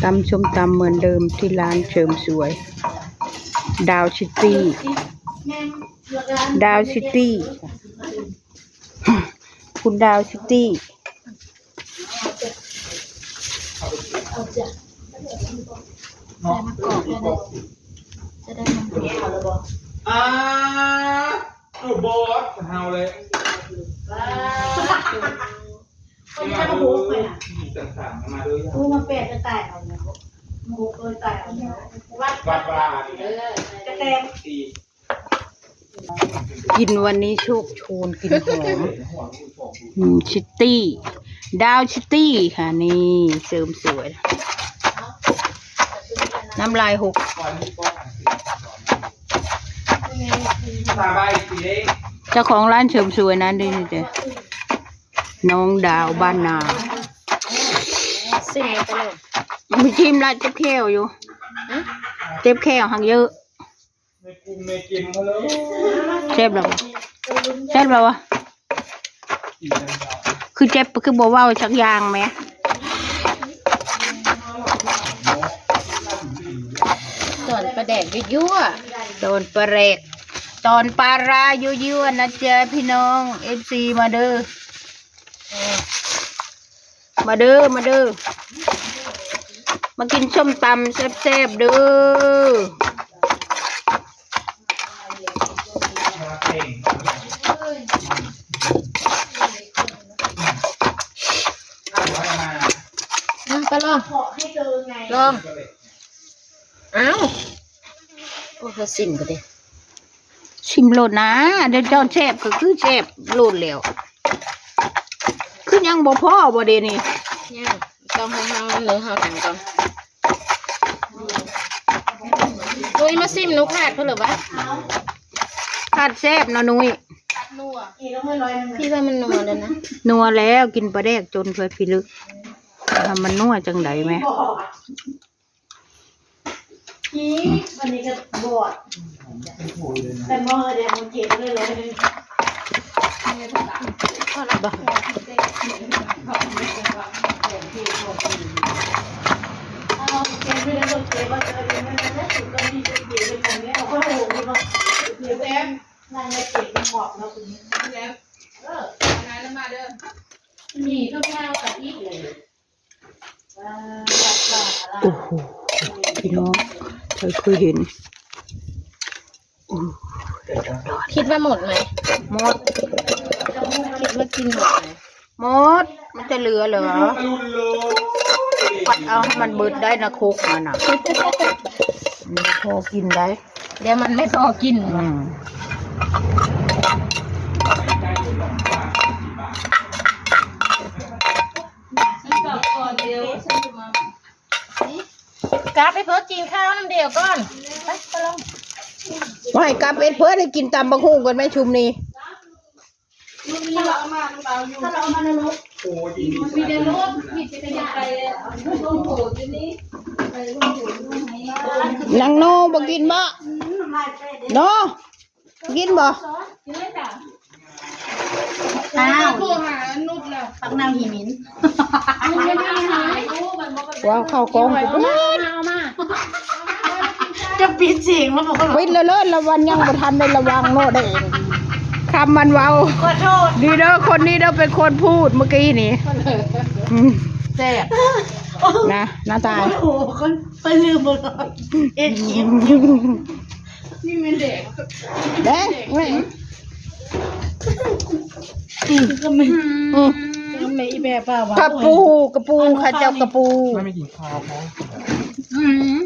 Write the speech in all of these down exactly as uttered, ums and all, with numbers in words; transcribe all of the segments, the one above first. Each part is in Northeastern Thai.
ตำส้มตำเหมือนเดิมที่ร้านเสริมสวย ดาวซิตี้ ดาวซิตี้ คุณดาวซิตี้ ใส่มะกอกก็ได้ จะได้มัน อ่าตัวบอสเฮาเลย เขาจะมาโบกไปนะ ต่างๆมาด้วย กูมาแปดจะตายเอาเนี่ยมาโบกเลยตายเอาเนี่ยวัด วัดปลา กระแตง ตี กินวันนี้โชคโชนกินหอมอืมซิตี้ ดาวซิตี้ค่ะ นี่เสริมสวย น้ำลายหก ตาใบสีเล็ก เจ้าของร้านเสริมสวยนะนี่จ้ะน้องดาวบ้านนา ซิมไปเลย มีทีมละเจ็บแข้วอยู่ เจ็บแข้วหักเยอะ ไม่กินไม่กินเขาเลย แซ่บแล้ววะแซ่บแล้ววะคือเจ็บคือบ่เว้าสักอย่างแหม ส่วนปลาแดกยั่ว ตอนปลาแรก ตอนปลาร้ายั่วๆนะจ๊ะพี่น้องเอฟซีมาเด้อ มาเด้อ มาเด้อ มากินส้มตำแซ่บๆเด้อ ๆนะปลาลอง ขอให้เจอไง ลองอ้าวโอ้ยซิมก็ได้ ชิมโลดนะ เดี๋ยวเจ้าแซ่บก็คือแซ่บโลดแล้ว คือยังบ่พอบ่เดนี่ เนี่ยต้องให้เฮาเนื้อเฮาแข็งก่อน โอ้ยมาซิมหนูขาดเพิ่นหรือวะ ผัดแซ่บเนาะนุ้ย อีกแล้วเมื่อร้อยหนึ่ง พี่ว่ามันนัวแล้วนะ นัวแล้วกินปลาแดกจนเพื่อพิลึกทำมันนัวจังไดแม่ บอกอีกวันนี้ก็บอดแต่เมื่อเดียวมันเก็บเลยร้อยหนึ่ง พอแล้วบ่ เอาเก็บไม่ได้ก็เก็บว่าจะเป็นไม่ได้ก็ถือก็ดีจะเก็บเป็นของเนี้ยเอาเข้าโหดีกว่าเก็บแซมนั่งในเก็บเป็นหมอกแล้วคุณ แล้วเอออันนั้นมาเด้อ มีก็ไม่เอาแต่อีกเลย โอ้โหพี่น้องเคยเคยเห็นโอ้โห คิดว่าหมดไหม หมด คิดว่ากินหมดไหม หมด มันจะเหลือเหรอ ลุนโล ปัดเอาให้มันเบิดได้นะโคกมันอ่ะมันพอกินได้ เดี๋ยวมันไม่พอกิน อืม กลับไปเพิ่งกินข้าวน้ำเดียวก่อน ไปไปลง ว่าให้กลับเอ็ดเพื่อได้กินตำบักหุ่งกันแม่ชุมนี่ ถ้าเราเอามาเราอยู่ถ้าเราเอามาในรถ โอ้ย มีแต่รถมีจักรยานไปลงโบสถ์อยู่นี่ไปลงโบสถ์อยู่นี่ นางโนบ่กินบ่ น้ำลายแป้งเด็ก โนกินบ่ กินเลยจ้ะ อ้าว โทรหานุชแล้ว ปักนางหิมิน มันไม่ได้หายโอ้มันบอกกัน ว้าวข้าวกอง เอามาเอามา จะปิดเสียงแล้วบอกว่า ปิดแล้วเลิศละวันยังบ่ทันได้ระวังโนเด้คำมันเว้า ขอโทษ ดีเด้อคนนี้เด้อเป็นคนพูดเมื่อกี้นี่อืม แสบ นะหน้าตาย โอ้โหคนไปลืมหมดเลยเอ็ดคลิป นี่มันเด็ก เด้ไม่ ก็ไม่ อืม ก็ไม่อีแบบว่าวะ กระปูกระปูข้าเจ้ากระปู ไม่ไม่กินข้าวเพราะ อืม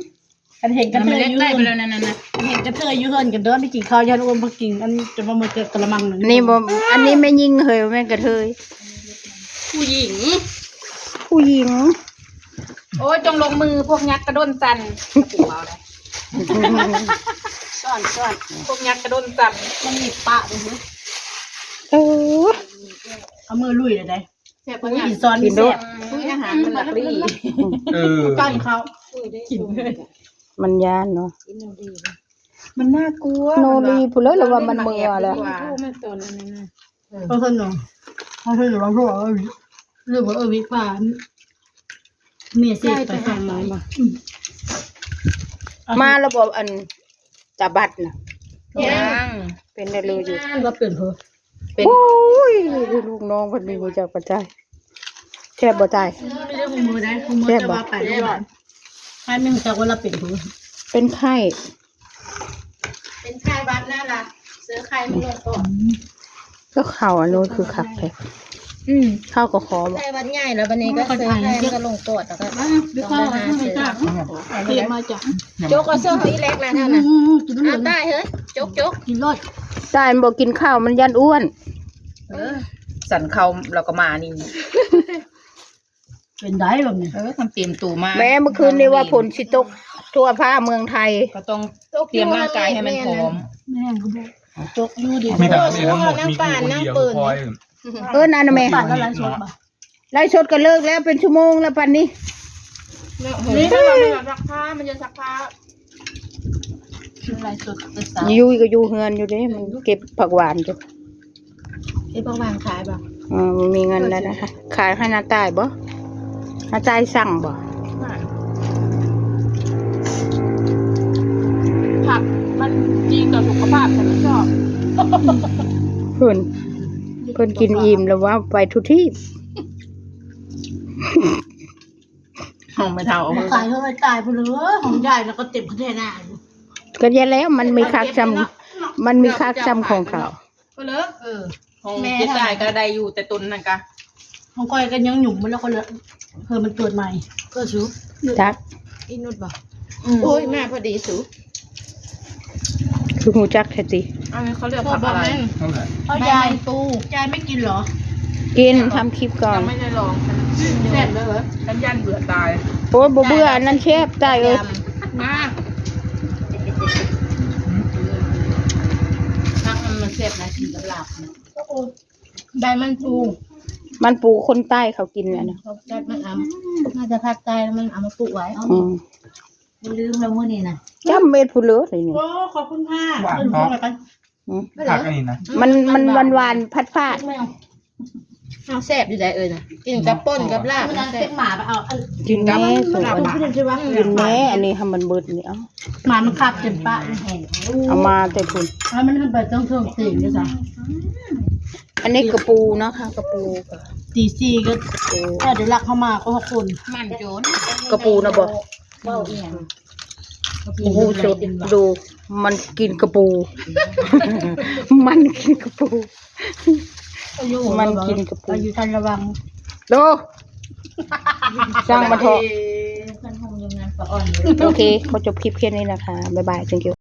อันเห็นกระเทยอยู่ ได้ เฮื ไป อน แล้วนั่นน่ะ เห็นกระเทยอยู่เฮือนกันเด้อไปกินข้าวย่านอ้วนพักกินอันจะมาเมือเกิดกระมังหนึ่ง นี่บ่อันนี้แม่ยิงเหยแม่นกระเทย ผู้หญิง ผู้หญิง โอ้ยจงลงมือพวกยักษ์กระด้นจันทร์ ซ่อนซ่อน พวกยักษ์กระด้นจันทร์ มันมีปะเลยนะ เออ เอามือลุยเลยได้ แซ่บ อุ้ ปะ ย เนี่ย อีซ้อน กิ นี่ นด้ แซ่ วย บ อุ้ยอาหารมันหลักลี่ เออ ก้อนเขากินเลย มันย่านเนาะ มันน่ากลัว โนรีผู้เลยหรือว่ามันเมือแล้ว โทรมาตอนนั้นนะ เพราะสนุกเพราะสนุกว่าพวกเออหรือว่าเออวิฟาน เมียเสียไปหาหมอมา มาระบบอันตาบัดนะ ยัง เป็นได้เลยอยู่ ว่าเป็นเพราะ เป็น โอ้ยลูกน้องมันมีหัวใจปัจจัยแซ่บบ่ตาย ไม่ได้หูมือได้หูมือจะว่าไปได้หวานให้ไม่รู้จักว่าเราเป็นเพราะ เป็นไข้ เป็นไข้หวัดนั่นล่ะเสื้อไข้มันลงปอด ก็เข่าอันนู้นคือคักแท้ อืม เข้าก็ขอบอก ไข้หวัดใหญ่แล้ววันนี้ก็เสื้อไข้มันก็ลงปอดแล้วก็ เดี๋ยวข้าวไม่จ้าเตรียมมาจ้ะ โจกเอาเสื้อเขาอีเล็กแล้วนั่นน่ะ กินเล เอา ย ได้เฮ้ยโจกโจก กินรส ตายมันบอกกินข้าวมันยันอ้วน เออสันเขาเราก็มานี่ เป็นได้แบบนี้ เออทำเตรียมตัวมา แม้เมื่อคืนนี้ว่าฝนสิตกทั่วฟ้าเมืองไทย ก็ต้องเตรียมร่างกายให้มันพร้อม แม่ก็บอก จกอยู่ดี มีแต่นี่ทั้งหมดมีกูคนเดียวคอย เออนั่นนะแม่ ปั่นแล้วไลฟ์สดป่ะ ไลฟ์สดก็เลิกแล้วเป็นชั่วโมงแล้วปันนี้ นี่ถ้าเราไม่ซักผ้ามันจะซักผ้า ไลฟ์สดไปสา ยุ้ยก็อยู่เฮือนอยู่เด้มันเก็บผักหวานอยู่ ไอ้พวกวางขายแบบ อ่ามันมีเงินแล้วนะคะขายให้น้าตายบ่น้าตายสั่งบ่ ผักมันดีต่อสุขภาพฉันไม่ชอบ เพิ่นเพิ่นกินอิ่มแล้วว่าไปทุกที่ ของไม่เท่าเอา ขายเท่าไรตายไปเลยของใหญ่แล้วก็เต็มคะแนนอ่ะ ก็แย่แล้วมันมีคักจำมันมีคักจำของเขา ก็เลิกเออของเจ๊ตายก็ได้อยู่แต่ตนนั่นกะ ของก้อยก็ยังหยุ่มมันแล้วคนละเพิ่มมันเกิดใหม่เกิดสู จัก อีนุดบอกโอ้ยมาพอดีสู คือหูจักแท้ติ อันนี้เขาเรียกผักอะไร นั่นแหละ เขายายตู้ยายไม่กินเหรอ กินทำคลิปก่อน ยังไม่ได้ลองแซ่บเลยเหรอฉันยันเบื่อตาย โอ้ยบ่เบื่ออันนั้นแซ่บตายเอ้ย มาผักมันแซ่บนะกินกับลาบ ได้มันปู มันปูคนใต้เขากินอันนะ เขาจัดมันเอาน่าจะภาคใต้แล้วมันเอามาปลูกไว้ อืม ลืมแล้วมื้อนี้นะ จำเม็ดผู้เลิศเลยนี่ โอ้ขอบคุณค่ะ หวานเนาะ อืม ผักอันนี้นะ มันมันหวานหวานผัดผัด แม่ เอาแซ่บอยู่ได้เอ้ยนะกินกับป่นกับลาบ มัน นะแซ่ เต็ บ มหมาไปเอาอัน กินแน่สุด หมา อัน มันขึ้นใช่ปะ กินแน่อันนี้ทำมันเบิดนี่เอา หมามันขับเต็มปะแห้ง เอามาแต่คุณ แล้วมันมันไปต้องเทิงเต็มด้วยซ้ อันนี้กระปูนะคะกระปูกับ ำตีสี่ก็ ปู ก็เดี๋ยวลักเข้ามาก็หกคน มันโจน กระปูนะบอก เบาเอียง โอ้โหสุดดู มันกินกระปู มันกินกระปู มันกินกระปู อยู่ทันระวัง โลจ้างมันเถอะ เพื่อนห้องยังงานปะอ่อน โอเคเขาจบคลิปแค่นี้นะคะ บ๊ายบาย thank you